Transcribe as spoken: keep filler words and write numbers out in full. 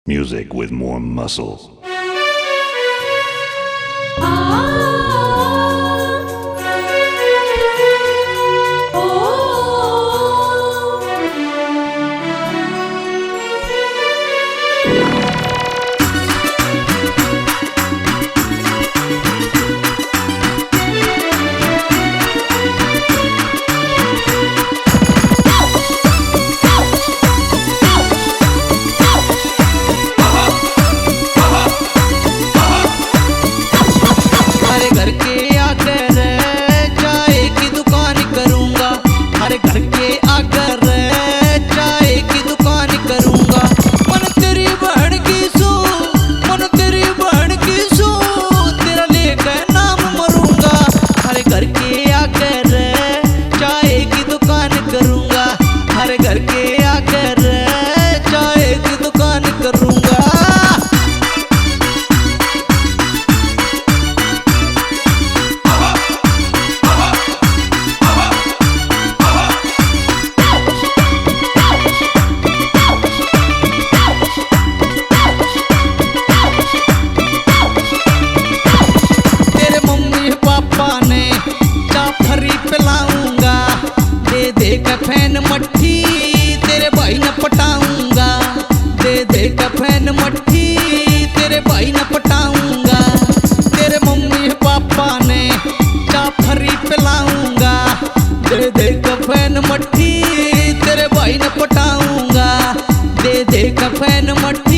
Music with more muscle. थारे घर के आगे रे चाय की दुकान करूंगा, थारे घर के आगे रे चाय की दुकान करूंगा। मन तेरी बहन की सू, मन तेरी बहन की सू, तेरा लेकर नाम मरूंगा। थारे घर के आगे रे चाय की दुकान करूंगा, थारे घर के आगे रे चाय की दुकान करूंगा। तेरे मम्मी पापा ने चा फ्री पिलाऊंगा, दे दे कफैन मट्ठी तेरे भाई ने पटाऊंगा, दे दे कफैन मट्ठी तेरे भाई ने पटाऊंगा। तेरे मम्मी पापा ने चा फ्री पिलाऊंगा, दे दे कफैन मट्ठी तेरे भाई ने पटाऊंगा, दे दे कफैन मट्ठी